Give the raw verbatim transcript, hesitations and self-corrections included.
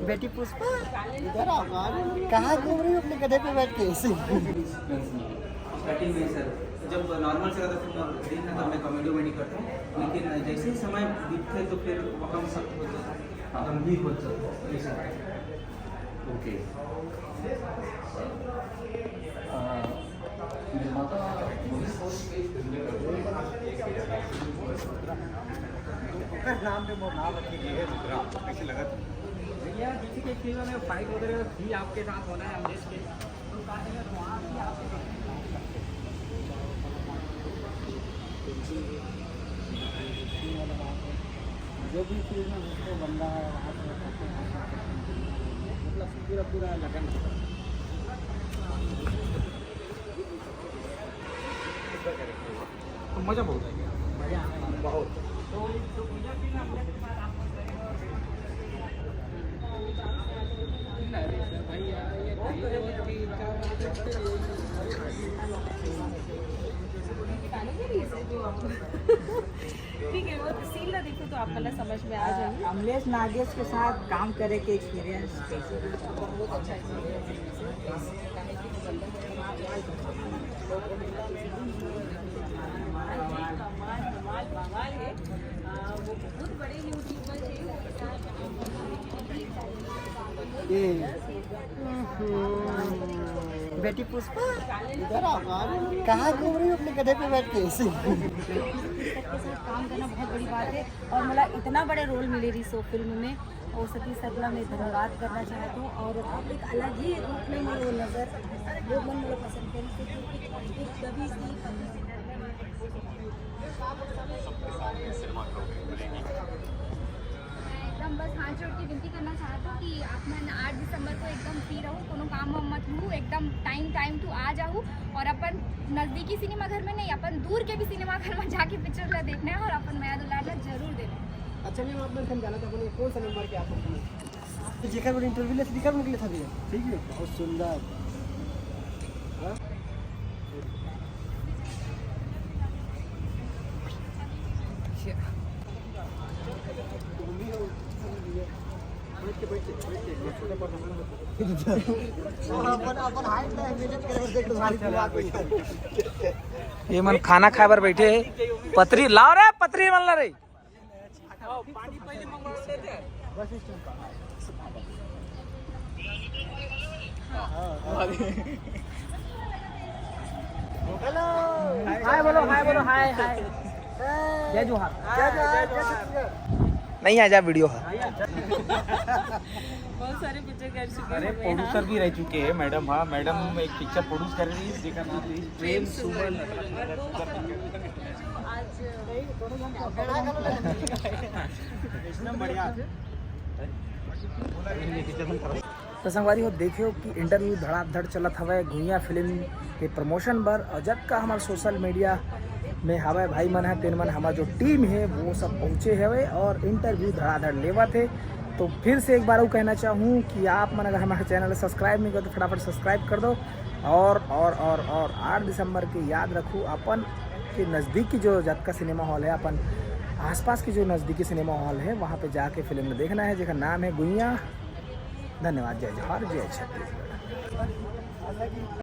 बेटी पुष्पा, इधर आओ, कहाँ घूम रही हो अपने गधे पे बैठ के? स्टार्टिंग में सर, जब नॉर्मल चला था फिर दिन में, तब मैं कॉमेडी वॉमेडी करता हूँ, लेकिन जैसे ही समय बीतते तो फिर वो हम सब हो जाता है, गंभीर हो जाता है। ओके। निर्माता। ओकर नाम पे मोर नाम रखे गए है, रुद्रा। कैसे लगा तुमको? भैया, किसी के फिल्म में फाइट वगैरह भी आपके साथ होना है, अमरीश के, तो कहा जाएगा, तो वहाँ भी आपके साथ। जो भी फिल्म में जिसको बंदा है, वहाँ पे करते हैं, मतलब पूरा, पूरा लगन। तो मज़ा बहुत आएगा। मज़ा आएगा। बहुत। ठीक है, वो सीन ना देखो तो आपको ना समझ में आ जाएगी। अमलेश नागेश के साथ काम करे के एक्सपीरियंस कैसे? बहुत अच्छा एक्सपीरियंस है। कमाल, कमाल, कमाल है। आ, वो बहुत बड़े यूट्यूबर हैं, उनके साथ हम ये, हम्म, बेटी पुष्पा, इधर आओ, कहाँ घूम रही हो अपने गधे पे बैठ के? सबके साथ काम करना बहुत बड़ी बात है और मला इतना बड़े रोल मिले रही सो फिल्म में, और सतीश सतला में धन्यवाद करना चाहता हूँ। और एक अलग ही रूप में मुझे वो नजर, वो मन मुझे पसंद है, क्योंकि कभी सी मैं एकदम बस हाथ जोड़ के विनती करना चाहता हूँ कि आप मन आठ दिसंबर को एकदम फ्री रहू, कोनो काम वाम मत लू, एकदम टाइम टाइम टू आ जाऊ और अपन नजदीकी सिनेमा घर में नहीं, अपन दूर के भी सिनेमा घर में जाके पिक्चर ला देखना है और अपन मया दुलार ला जरूर देना है। अच्छा मैम, आप मेरे से जाना था, बोलिए कौन सा नंबर के आप? तो जेकर बोले इंटरव्यू ले, जेकर बोले था भैया। ठीक है, बहुत सुंदर। हाँ? ये मन खाना खाए बर बैठे हे। पतरी लाओ रे, पतरी मन ला रे। हेलो। हाय बोलो, हाय बोलो, हाय, हाय। जय जोहार। जय जोहार, जय छत्तीसगढ़। नहीं आ जा वीडियो है। बहुत सारे पिक्चर कर चुके हैं। अरे प्रोड्यूसर भी रह चुके हैं मैडम। हाँ मैडम, एक पिक्चर प्रोड्यूस कर रही है, जेकर नाम है प्रेम सुमन। और वो सब आज एकदम बढ़िया। तो संगवारी हो, देखे हो कि इंटरव्यू धड़ाधड़ चलत हवय गुइया फिल्म के प्रमोशन बर, और जतका हमर सोशल मीडिया में हवय भाई मन ह, तेन मन, हमर जो टीम है वो सब पहुँचे हवय और इंटरव्यू धड़ाधड़ लेवत है। तो फिर से एक बार अउ कहना चाहूँ कि आप मन अगर हमारे चैनल सब्सक्राइब नहीं कर तो फटाफट सब्सक्राइब कर दो। और और और और आठ दिसंबर के याद रखू, अपन के नज़दीकी जो जतका सिनेमा हॉल है, अपन आसपास की जो नज़दीकी सिनेमा हॉल है, वहाँ पे जाके फिल्म देखना है, जेकर नाम है गुइया। धन्यवाद। जय जोहार, जय छत्तीसगढ़।